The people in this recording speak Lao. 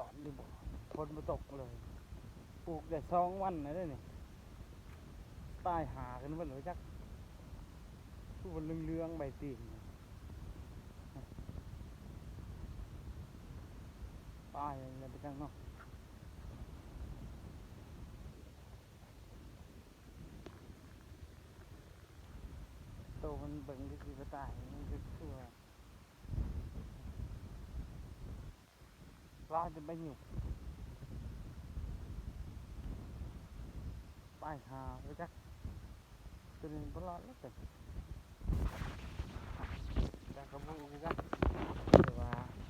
ອດຫຼືບໍ່ ຝົນບໍ່ຕົກເລີຍ. ປູກໄດ້ສອງວັນແລ້ວເດ້ນີ້ ຕາຍຫ່າກັນເບິດແລ້ວຈັກ. ຄືວ່າເຫຼືອງໆ ໃບຕີນ ຕາຍແລ້ວໄປຈັກເນາະ. ໂຕມັນເບິ່ງຄືຊິບໍ່ຕາຍ ມັນຄືວ່າ ລາວຈະໄປຫຍຸບ ຕາຍຫ່າໄປຈັກ. ໂຕນີ້ບໍ່ລອດແລ້ວ ຈັກກະບໍ່ຮູ້ຄືກັນ ແຕ່ວ່າ